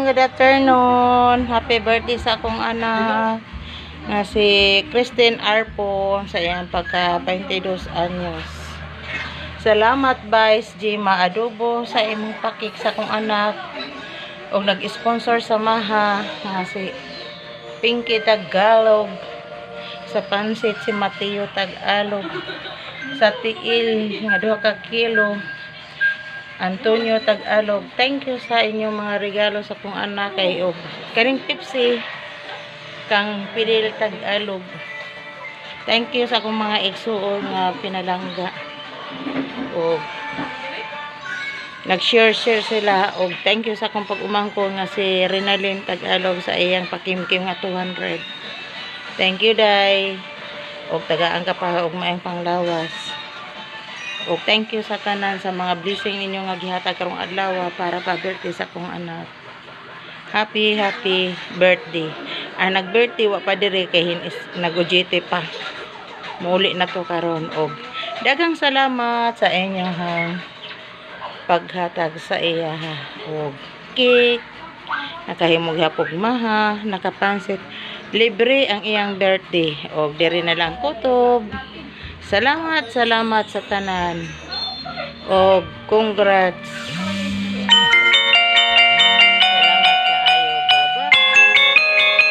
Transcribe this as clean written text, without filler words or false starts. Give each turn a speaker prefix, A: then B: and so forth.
A: Good afternoon. Happy birthday sa akong anak nga si Christine Arpo sa iyang pagka 22 anyos. Salamat, Vice Gima Adobo, sa imong pa-cake sa akong anak og nag-sponsor sa maha nga si Pinky Tagalog, sa pansit si Mateo Tagalog, sa tiil nga 2 ka kilo, Antonio Tagalog. Thank you sa inyong mga regalo sa akong anak kay og kaning Pepsi kang Fidel Tagalog. Thank you sa akong mga igsuon nga pinalangga. Og nag-share-share sila, og thank you sa akong pag-umangko nga si Renalyn Tagalog sa iyang pakimkim nga 200. Thank you, day. Og tagaan ka pa og maayong panglawas. Og thank you sa tanan sa mga blessing ninyo nga gihatag karong adlaw para pa birthday sa akong anak. Happy, happy birthday. Ang nag-birthday wa pa diri kay nag-OJT pa. Muuli na to karon, og daghang salamat sa inyong paghatag sa iya ha. Og cake, nakahimog hapog maha, nakapansit. Libre ang iyang birthday. Og diri na lang kutob. Salamat, salamat sa tanan. Og congrats.